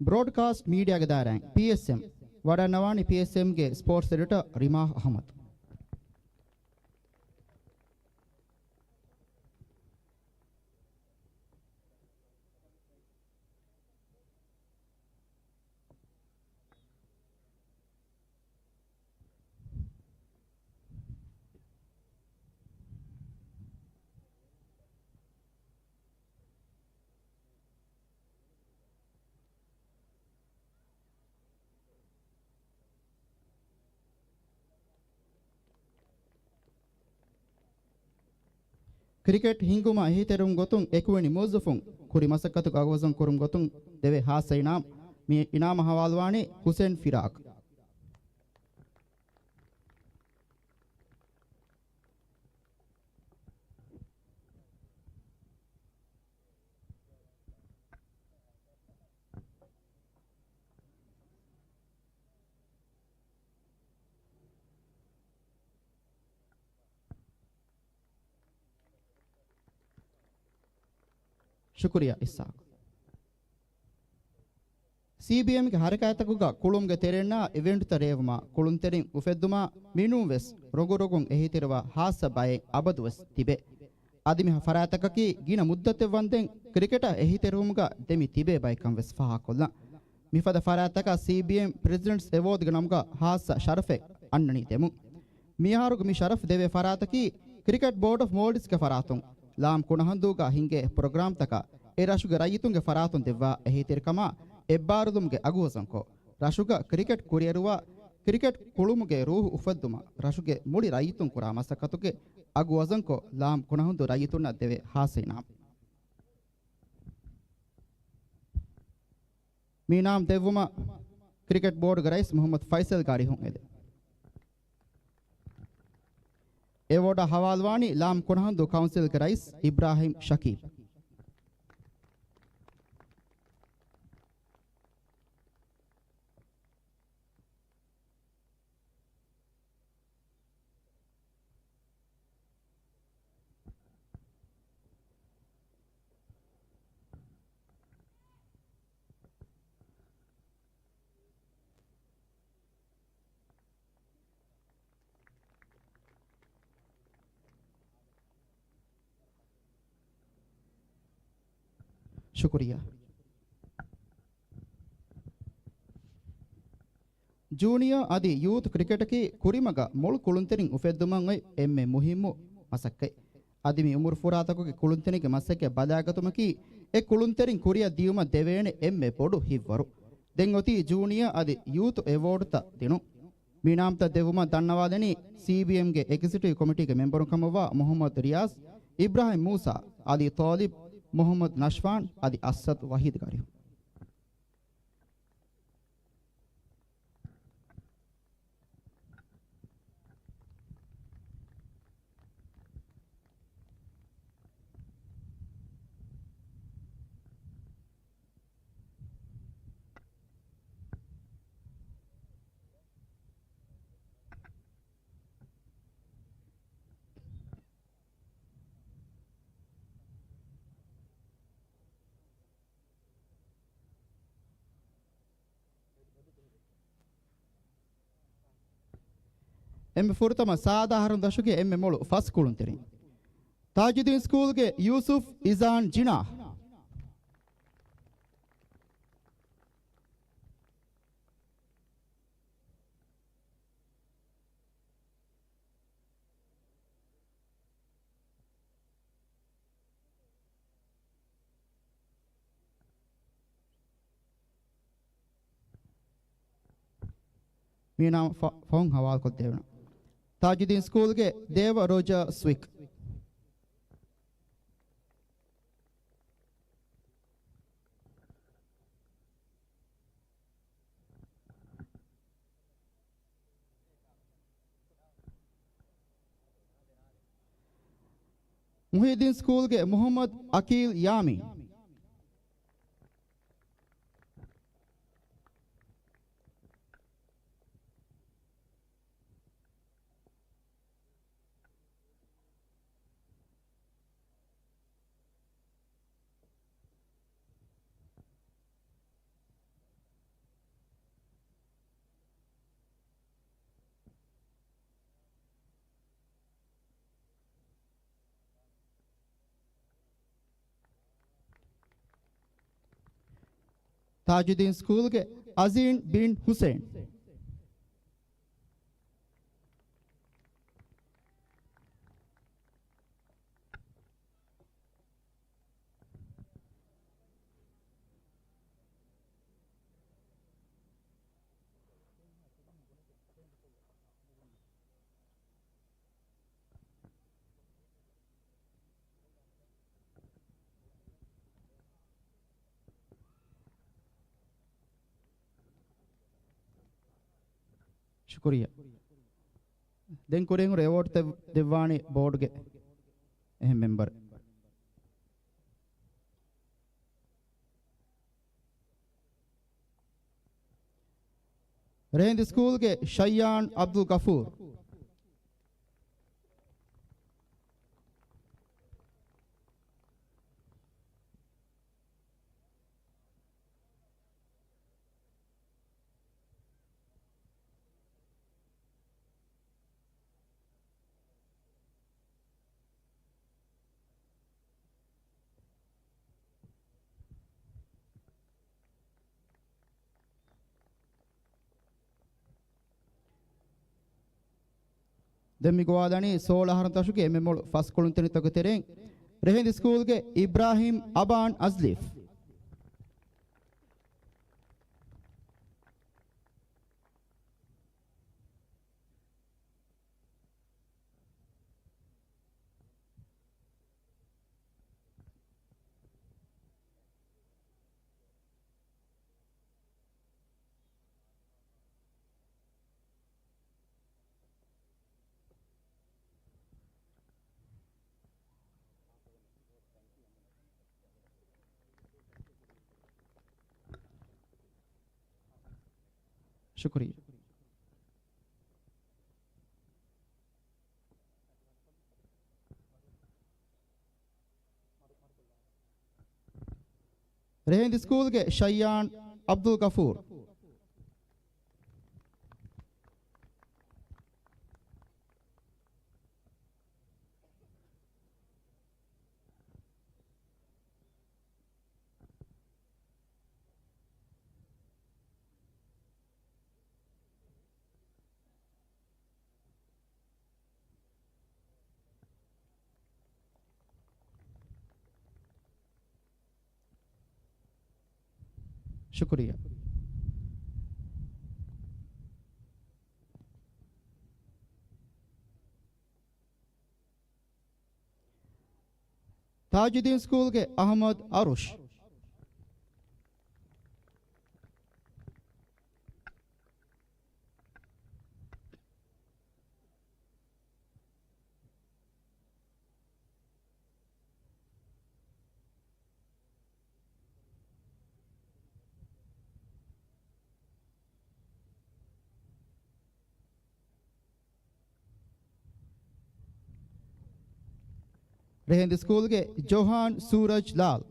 ބްރޯޑްކާސްޓް މީޑިއާގެ ދާއިރާއިން، ޕީއެސްއެމް، ވަޑަންނަވާނީ ޕީއެސްއެމްގެ ސްޕޯޓްސް އެޑިޓަރ ރިމާހް އަޙްމަދު. ކްރިކެޓް ހިންގުމަށް އެހީތެރިވުން ގޮތުން އެކުވެނި މުވައްޒަފުން ކުރި މަސައްކަތުގެ އަގުވަޒަން ކުރުމުގެ ގޮތުން ދެވޭ ހާއްސަ އިނާމް، މި އިނާމަށް ހަވާލުވާނީ ހުސެން ފިރާޤް. ޝުކުރިއްޔާ އިސްހާޤް. ސީބީއެމްގެ ހަރަކާތްތަކުގަ ކުޅުމުގެ ތެރެއިންނާ އިވެންޓުތައް ރޭވުމާ، ކުޅުންތެރިން އުފެއްދުމާ މިނޫން ވެސް ރޮނގު ރޮނގުން އެހީތެރިވާ ހާއްސަ ބައެއް އަބަދުވެސް ތިބޭ. އަދި މި ފަރާތްތަކަކީ ގިނަ މުއްދަތެއް ވަންދެން ކްރިކެޓަށް އެހީތެރިވުމުގަ ދެމި ތިބޭ ބައެއްކަން ވެސް ފާހަގަކޮށްލަން. މިފަދަ ފަރާތްތަކަށް ސީބީއެމް ޕްރެޒިޑެންޓްސް އެވޯޑްގެ ނަމުގަ ހާއްސަ ޝަރަފެއް އަންނަނީ ދެމުން. މިއަހަރުގެ މި ޝަރަފް ދެވޭ ފަރާތަކީ ކްރިކެޓް ބޯޑް އޮފް މޯލްޑިވްސްގެ ފަރާތުން ލާމް ކުނަހަންދޫގަ ހިނގޭ ޕްރޮގްރާމްތަކަށް އެ ރަށުގެ ރައްޔިތުންގެ ފަރާތުން ދެއްވާ އެހީތެރިކަމާ އެއްބާރުލުމުގެ އަގުވަޒަންކޮށް، ރަށުގަ ކްރިކެޓް ކުރިއެރުވާ، ކްރިކެޓް ކުޅުމުގެ ރޫހު އުފައްދުމަށް ރަށުގެ މުޅި ރައްޔިތުން ކުރާ މަސައްކަތުގެ އަގު ވަޒަންކޮށް، ލާމް ކުނަހަންދޫ ރައްޔިތުންނަށް ދެވޭ ހާއްސަ އިނާމް. މި އިނާމް ދެއްވުމަށް ކްރިކެޓް ބޯޑުގެ ރައީސް މުޙައްމަދު ފައިސަލް ގާރިހުން އެދެ. އެވޯޑާ ހަވާލުވާނީ ލާމް ކުނަހަންދޫ ކައުންސިލްގެ ރައީސް އިބްރާހިމް ޝަކީބް. ޝުކުރިއްޔާ. ޖޫނިއާ އަދި ޔޫތު ކްރިކެޓަކީ ކުރިމަގަށް މޮޅު ކުޅުންތެރިން އުފެއްދުމަށް އޮތް އެންމެ މުހިއްމު މަސައްކަތް. އަދި މި އުމުރުފުރާތަކުގެ ކުޅުންތެރިންގެ މަސައްކަތް ބަލާގަތުމަކީ އެ ކުޅުންތެރިން ކުރިއަށް ދިޔުމަށް ދެވޭނެ އެންމެ ބޮޑު ހިތްވަރު. ދެން އޮތީ ޖޫނިއާ އަދި ޔޫތު އެވޯޑްތައް ދިނުން. މި ނާމްތައް ދެއްވުމަށް ދަންނަވާލަނީ ސީބީއެމްގެ އެގްޒިކިއުޓިވް ކޮމިޓީގެ މެމްބަރުން ކަމަށްވާ މުހައްމަދު ރިޔާޒް، އިބްރާހިމް މޫސާ، އަލީ ޠާލިބް، މުހައްމަދު ނަޝްފާން އަދި އަސްއަދު ވަހީދު ގާރިހުން. އެންމެ ފުރަތަމަ ސާދަ އަހަރުން ދަށުގެ އެންމެ މޮޅު ފަސް ކުޅުންތެރިން. ތާޖުއްދީން ސްކޫލްގެ ޔޫސުފް އިޒާން ޖިނާ. މި ނަން ފަ-، ފަހުން ހަވާލުކޮށްދެވުނު. ތާޖުއްދީން ސްކޫލްގެ ދޭވަ ރޯޖާ ސްވިކް. މުހިއްދީން ސްކޫލްގެ މުހައްމަދު އަކީލް ޔާމީން. ތާޖުއްދީން ސްކޫލްގެ އަޒީން ބިން ހުސެން. ޝުކުރިއްޔާ. ދެން ކުރިން ހުރި އެވޯޑްތައް ދެއްވާނީ ބޯޑުގެ އެހެން މެމްބަރެއް. ރޭނދި ސްކޫލްގެ ޝައްޔާން އަބްދުލް ގަފޫރު. ދެން މި ގޮވާލަނީ ސޯޅަ އަހަރު ދަށުގެ އެންމެ މޮޅު ފަސް ކުޅުންތެރިންތަކުގެ ތެރެއިން ރޭނދި ސްކޫލްގެ އިބްރާހިމް އަބާން އަޒްލިފް. ޝުކުރިއްޔާ. ރޭނދި ސްކޫލްގެ ޝައްޔާން އަބްދުލް ގަފޫރު. ޝުކުރިއްޔާ. ތާޖުއްދީން ސްކޫލްގެ އަޙްމަދު އަރުޝް. ރޭހިނދު ސްކޫލްގެ ޖޯހާން ސޫރަޖް ލާލް.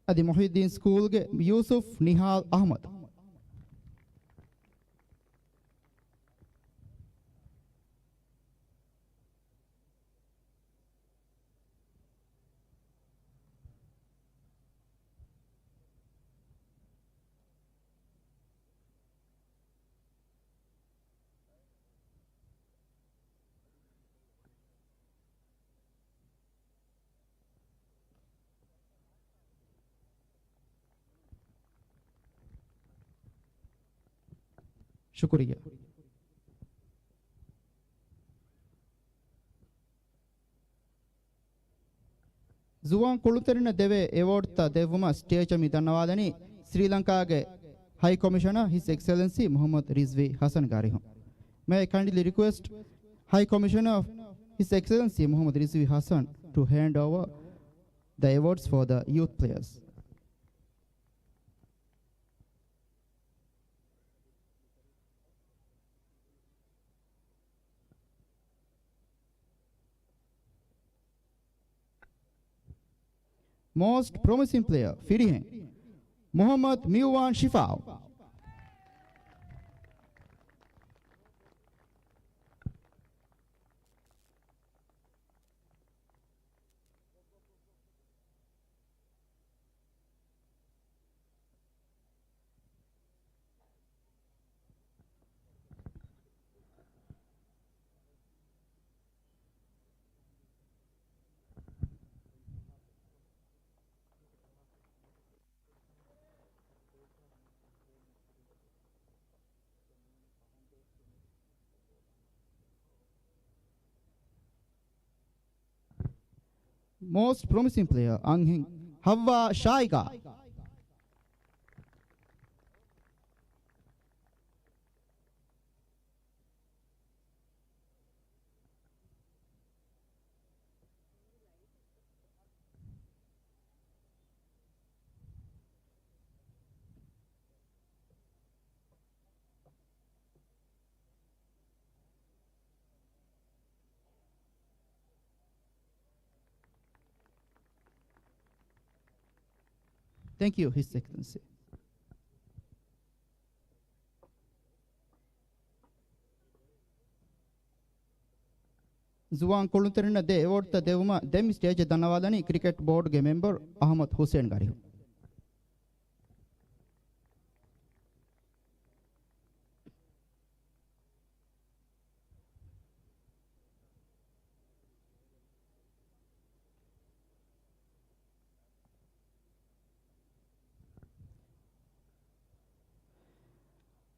އަދި މުޙިއްދީން ސްކޫލްގެ ޔޫސުފް ނިހާލް އަޙްމަދު. ޝުކުރިއްޔާ. ޒުވާން ކުޅުންތެރިންނަށް ދެވޭ އެވޯޑްތައް ދެއްވުމަށް ސްޓޭޖަށް މި ދަންނަވާލަނީ ސްރީލަންކާގެ ހައި ކޮމިޝަނަރ ހިސް އެކްސެލެންސީ މުޙައްމަދު ރިޒްވީ ޙަސަންގެ އަރިހުން. May I kindly request High Commissioner of His Excellency Muhammad Rizvi Hassan to hand over the awards for the youth players. މޯސްޓް ޕްރޮމިސިން ޕްލޭޔަރ ފިރިހެން މުޙައްމަދު މިއުވާން ޝިފާއު. މޯސްޓް ޕްރޮމިސިން ޕްލޭޔަރ އަންހެން ހައްވާ ޝާއިގާ. Thank you, His Excellency. ޒުވާން ކުޅުންތެރިންނަށް ދޭ އެވޯޑްތައް ދެއްވުމަށް ދެން މި ސްޓޭޖަށް ދަންނަވާލަނީ ކްރިކެޓް ބޯޑުގެ މެމްބަރު އަޙްމަދު ޙުސެންގެ އަރިހުން.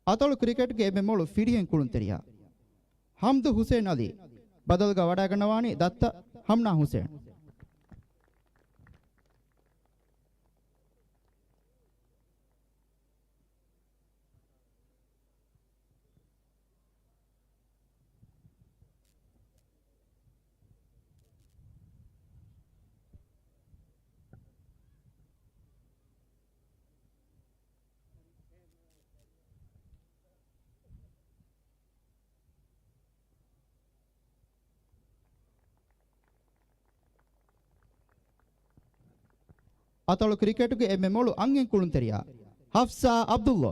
އަތޮޅު ކްރިކެޓްގެ އެންމެ މޮޅު ފިރިހެން ކުޅުންތެރިޔާ ހަމްދު ޙުސެން އަލީ، ބަދަލުގަ ވަޑައިގަންނަވާނީ ދައްތަ ހަމްނާ ޙުސެން. އަތޮޅު ކްރިކެޓުގެ އެންމެ މޮޅު އަންހެން ކުޅުންތެރިޔާ ހަފްސާ ޢަބްދުﷲ.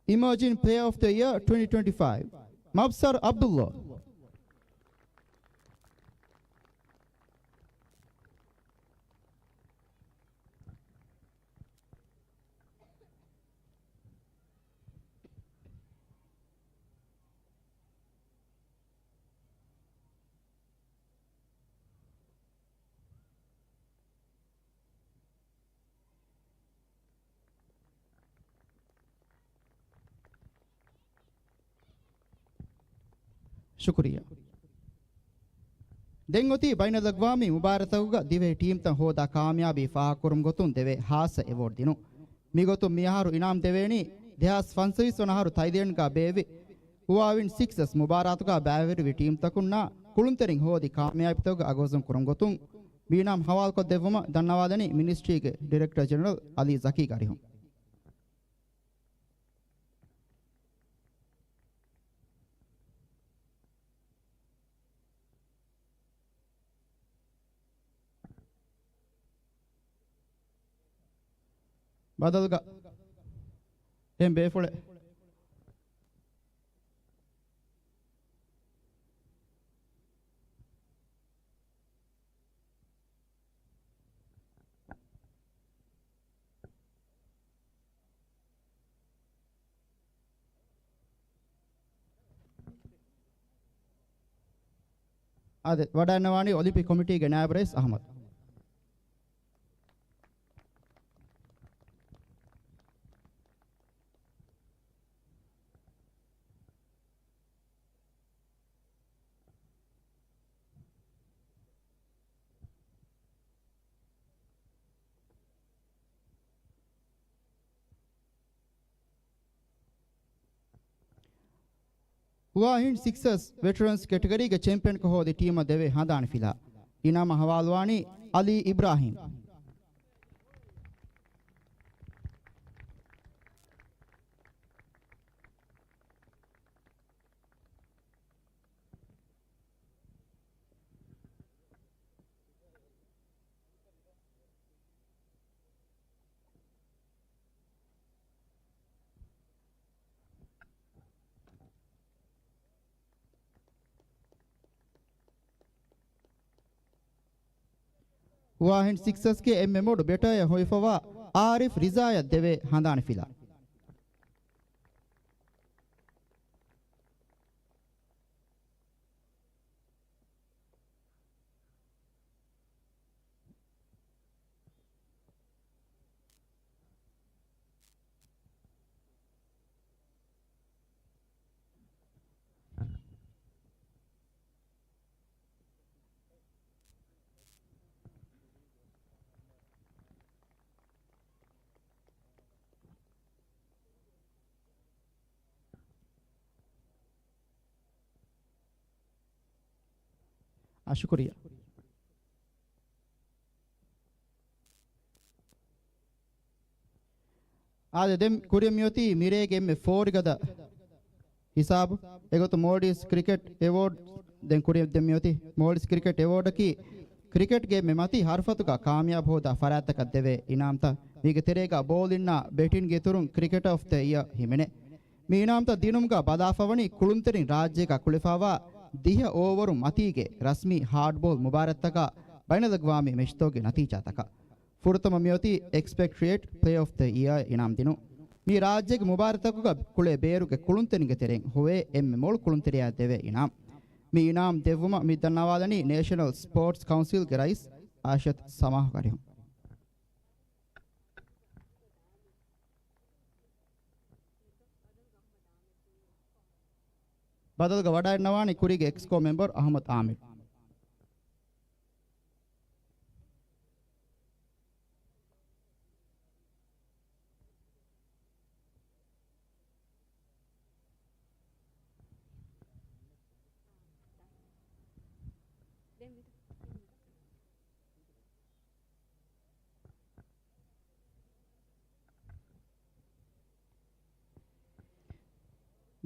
Emerging Player of the Year twenty twenty-five, މަބްސަރު ޢަބްދުﷲ. ޝުކުރިއްޔާ. ދެން އޮތީ ބައިނަލްއަގްވާމީ މުބާރާތަކުގަ ދިވެހި ޓީމްތައް ހޯދާ ކާމިޔާބީ ފާހަގަކުރުމުގެ ގޮތުން ދެވޭ ހާއްސަ އެވޯޑް ދިނުން. މިގޮތުން މިއަހަރު އިނާމް ދެވޭނީ ދެހާސް ފަންސަވީސް ވަނަ އަހަރު ތައިލޭންޑްގަ ބޭއްވި ހުވާ އިން ސިކްސަސް މުބާރާތުގަ ބައިވެރިވި ޓީމްތަކުންނާ ކުޅުންތެރިން ހޯދި ކާމިޔާބީތަކުގެ އަގުހުސް ކުރުމުގެ ގޮތުން މި އިނާމް ހަވާލުކޮށްދެއްވުމަށް ދަންނަވާލަނީ މިނިސްޓްރީގެ ޑިރެކްޓަރ ޖެނެރަލް އަލީ ޒަކީ ގަރިހުން. ބަދަލުގަ އެހެން ބޭފުޅެއް. އާދެ، ވަޑައިގަންނަވާނީ އޮލިމްޕިކް ކޮމިޓީގެ ނާއިބު ރައީސް އަޙްމަދު. ހުވާ އިން ސިކްސަސް ވެޓަރަންސް ކެޓަގަރީގެ ޗެމްޕިއަންކަން ހޯދި ޓީމަށް ދެވޭ ހަނދާން ފިލާ. އިނާމަށް ހަވާލުވާނީ އަލީ އިބްރާހީމް. ހުވާ އިން ސިކްސަސްގެ އެންމެ މޮޑު ބެޓަރއެއް ހޮވިފަވާ އާރިފް ރިޒާއަށް ދެވޭ ހަނދާން ފިލާ. އާ، ޝުކުރިއްޔާ. އާދެ، ދެން ކުރިއަށް މިއޮތީ މިރޭގެ އެންމެ ފޯރިގަދަ ހިސާބު. އެގޮތުން މޯލްޑިވްސް ކްރިކެޓް އެވޯޑް، ދެން ކުރިއަށް ދެން މިއޮތީ މޯލްޑިވްސް ކްރިކެޓް އެވޯޑަކީ ކްރިކެޓްގެ އެންމެ މަތީ ހަރުފަތުގަ ކާމިޔާބު ހޯދާ ފަރާތްތަކަށް ދެވޭ އިނާމްތައް. މީގެ ތެރޭގަ ބޯލިންނާ ބެޓިންގެ އިތުރުން ކްރިކެޓަރ އޮފް ދަ އިޔަރ ހިމެނޭ. މި އިނާމްތައް ދިނުމުގަ ބަލާފަވަނީ ކުޅުންތެރިން ރާއްޖޭގަ ކުޅެފަވާ ދިހަ އޯވަރު މަތީގެ ރަސްމީ ހާޑްބޯލް މުބާރާތްތަކާ ބައިނަލްއަގްވާމީ މެޗްތަކުގެ ނަތީޖާތަކަށް. ފުރަތަމަ މިއޮތީ އެކްސްޕެކްޓްރިއެޓް ޕްލޭޔަރ އޮފް ދަ އިޔަރ އިނާމް ދިނުން. މީ ރާއްޖޭގެ މުބާރާތްތަކުގަ ކުޅޭ ބޭރުގެ ކުޅުންތެރިންގެ ތެރެއިން ހޮވޭ އެންމެ މޮޅު ކުޅުންތެރިޔާ ދެވޭ އިނާމް. މި އިނާމް ދެއްވުމަށް މި ދަންނަވާލަނީ ނޭޝަނަލް ސްޕޯޓްސް ކައުންސިލްގެ ރައީސް އާޝަތް ސަމާހު ގަރިހުން. ބަދަލުގަ ވަޑައިގަންނަވާނީ ކުރީގެ އެކްސްކޯ މެމްބަރު އަޙްމަދު އާމިރު.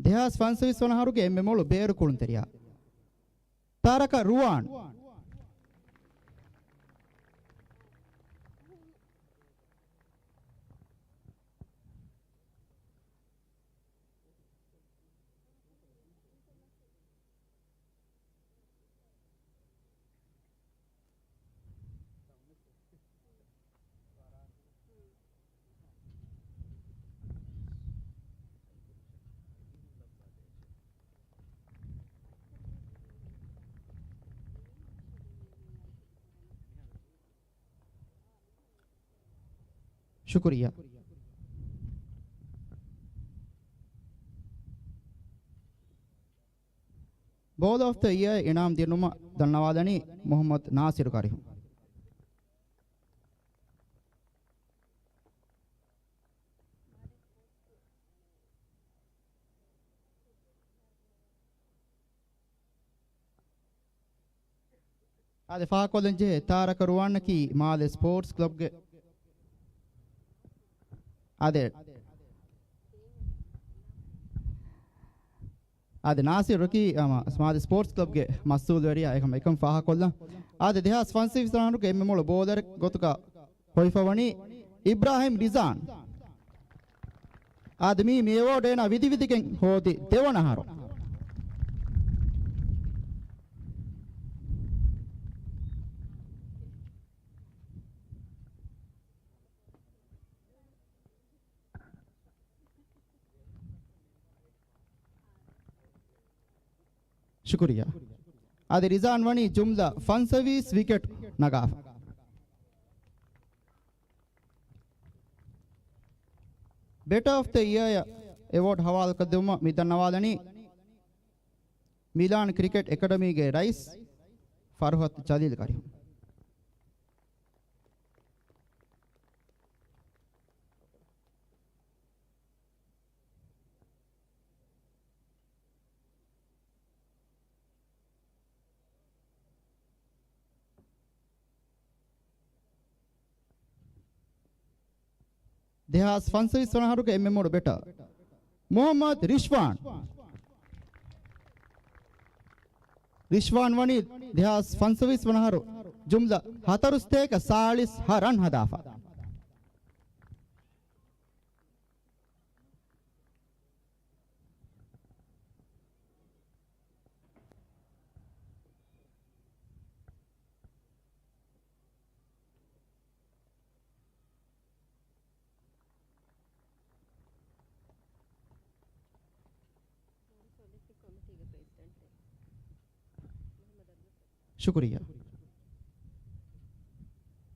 ދެހާސް ފަންސަވީސް ވަނަ އަހަރުގެ އެންމެ މޮޅު ބޭރު ކުޅުންތެރިޔާ ތާރަކަ ރުވާން. ޝުކުރިއްޔާ. ބޯލަ އޮފް ދަ އިޔަރ އިނާމް ދިނުމަށް ދަންނަވާލަނީ މުޙައްމަދު ނާސިރު ކަރިހުން. އާދެ، ފާހަގަކޮށްލަން ޖެހޭ ތާރަކަ ރުވާންނަކީ މާލެ ސްޕޯޓްސް ކްލަބްގެ، އާދެ، އާދެ، ނާސިރު ރުކީ، އަ، މާލެ ސްޕޯޓްސް ކްލަބްގެ މަސްއޫލުވެރިޔާ އެކަމަށް އެކަން ފާހަގަކޮށްލަން. އާދެ، ދެހާސް ފަންސަވީސް އަހަރުގެ އެންމެ މޮޅު ބޯލަރެއް ގޮތުގަ ހޮވިފަވަނީ އިބްރާހިމް ރިޒާން. އާދެ، މީ މި އެވޯޑް އޭނާ ވިދި ވިދިގެން ހޯދި ދެވަނަ އަހަރު. ޝުކުރިއްޔާ. އާދެ، ރިޒާން ވަނީ ޖުމްލަ ފަންސަވީސް ވިކެޓް ނަގާފަ. ބެޓާ އޮފް ދަ އިޔަރ އެވޯޑް ހަވާލުކޮށްދެވުމަށް މި ދަންނަވާލަނީ މިލާން ކްރިކެޓް އެކަޑަމީގެ ރައީސް ފަރުހަތު ޖަލީލް ކަރިހުން. ދެހާސް ފަންސަވީސް ވަނަ އަހަރުގެ އެންމެ މޮޅު ބެޓަރ މުޙައްމަދު ރިޝްވާން. ރިޝްވާން ވަނީ ދެހާސް ފަންސަވީސް ވަނަ އަހަރު ޖުމްލަ ހަތަރުސަތޭކަ ސާޅީސް ހަ ރަން ހަދާފަ. ޝުކުރިއްޔާ.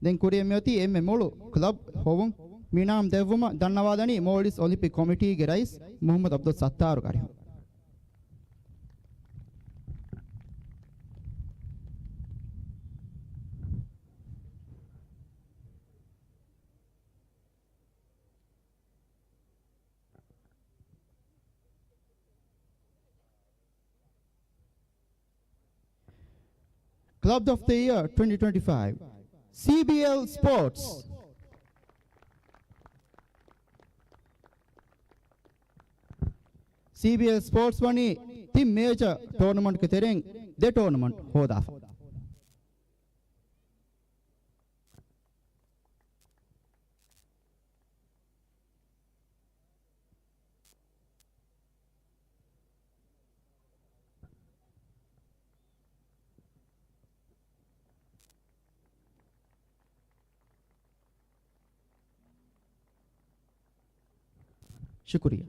ދެން ކުރިއަށް މިއޮތީ އެންމެ މޮޅު ކްލަބް ހޮވުން. މި އިނާމް ދެއްވުމަށް ދަންނަވާލަނީ މޯލްޑިވްސް އޮލިމްޕިކް ކޮމިޓީގެ ރައީސް މުޙައްމަދު ޢަބްދުއްސައްތާރު ކަރިހުން. ކްލަބް އޮފް ދަ އިޔަރ ޓްވެންޓީ ޓްވެންޓީ ފައިވް، ސީބީއެލް ސްޕޯޓްސް. ސީބީއެލް ސްޕޯޓްސް ވަނީ ތިން މޭޖަރ ޓޯނަމަންޓްގެ ތެރެއިން ދެ ޓޯނަމަންޓް ހޯދާފަ. ޝުކުރިއްޔާ.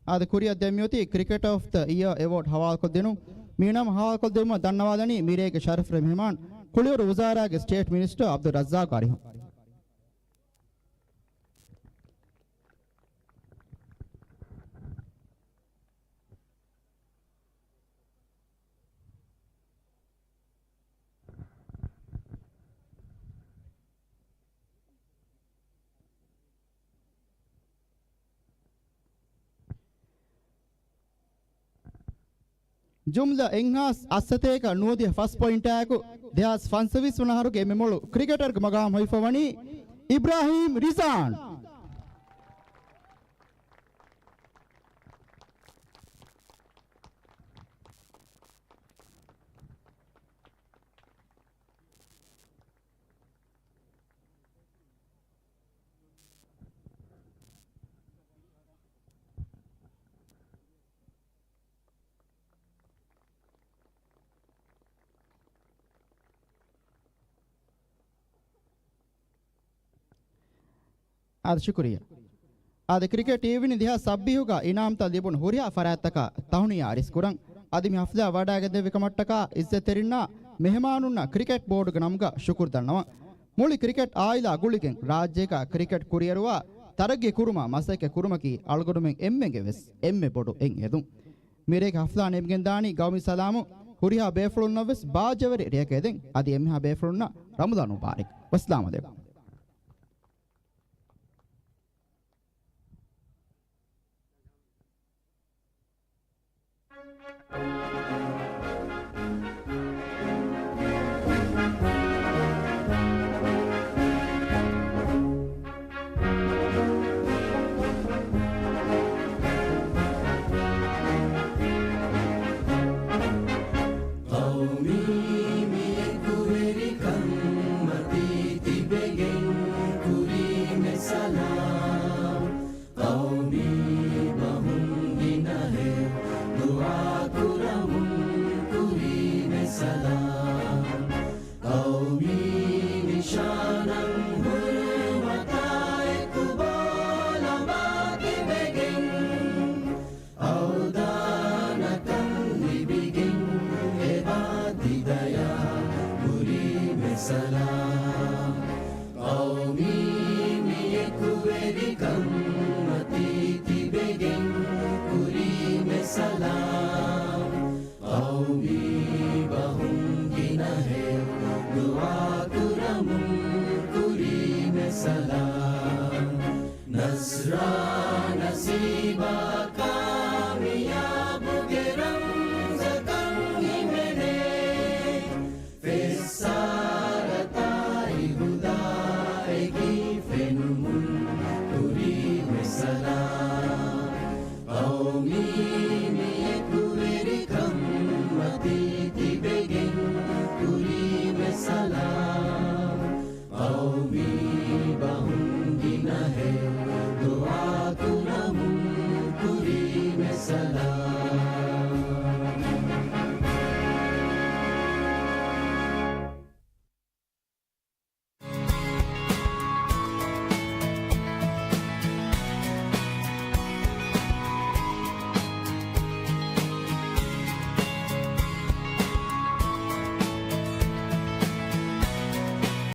އާދެ، ކުރިއަށް ދެން މިއޮތީ ކްރިކެޓަރ އޮފް ދަ އިޔަރ އެވޯޑް ހަވާލުކޮށްދިނުން. މި އިނާމް ހަވާލުކޮށްދިނުމަށް ދަންނަވާލަނީ މިރޭގެ ޝަރަފުވެރި މެހެމާން ކުޅިވަރު ވުޒާރާގެ ސްޓޭޓް މިނިސްޓަރ ޢަބްދުއްރައްޒާޤު އަރިހުން. ޖުމްލަ އެއްހާސް އަށްސަތޭކަ ނުވަދިހަ ފަސް ޕޮއިންޓާއެކު، ދެހާސް ފަންސަވީސް ވަނަ އަހަރުގެ އެންމެ މޮޅު ކްރިކެޓަރގެ މަގާމް ހޮވިފަ ވަނީ އިބްރާހީމް ރިޒާން. އާދެ، ޝުކުރިއްޔާ. އާދެ، ކްރިކެޓް އިވިނި ދެހާސް ސައްބީސްގަ އިނާމްތައް ލިބުނު ހުރިހާ ފަރާތްތަކަށް ތަހުނިޔާ އަރިސްކުރަން. އަދި މި ހަފްލާ ވަޑައިގެންދެވި ކަމަށްޓަކާ އިއްޒަތްތެރިންނާ މެހެމާނުންނަށް ކްރިކެޓް ބޯޑުގެ ނަމުގަ ޝުކުރު ދަންނަވަން. މުޅި ކްރިކެޓް އާއިލާ ގުޅިގެން ރާއްޖޭގަ ކްރިކެޓް ކުރިއެރުވާ ތަރައްގީ ކުރުމަށް މަސައްކަތް ކުރުމަކީ އަޅުގަނޑުމެން އެންމެންގެ ވެސް އެންމެ ބޮޑު އެއްހެދުން. މިރޭގެ ހަފްލާ ނިމިގެންދާނީ ގައުމީ ސަލާމުން. ހުރިހާ ބޭފުޅުންނަށް ވެސް ބާއްޖަވެރި ރެއަކަށް އެދެން. އަދި އެންމެހާ ބޭފުޅުންނަށް ރަމަޟާން މުބާރަކް. ވައްސަލާމް އަލައިކުމް. ޤައުމީ މި އެކުވެރިކަން މަތީ ތިބެގެން ކުރީމެ ސަލާމް. ޤައުމީ ބަހުން ގިނަހެޔޮ ދުޢާ ކުރަމުން ކުރީމެ ސަލާމް. ޤައުމީ ނިޝާނަށް ހުރުމަތާ އެކު ބޯ ލަނބާ ތިބެގެން، އަވްދާނަކަން ލިބިގެން އެބާ ތި ދަޔާ ކުރީމެ ސަލާމް. ޤައުމީ މި އެކުވެރިކަން މަތީ ތިބެގެން ކުރީމެ ސަލާމް. ޤައުމީ ބަހުން ގިނަހެޔޮ ދުޢާ ކުރަމުން ކުރީމެ ސަލާމް. ނަޞްރާ ނަސީބާ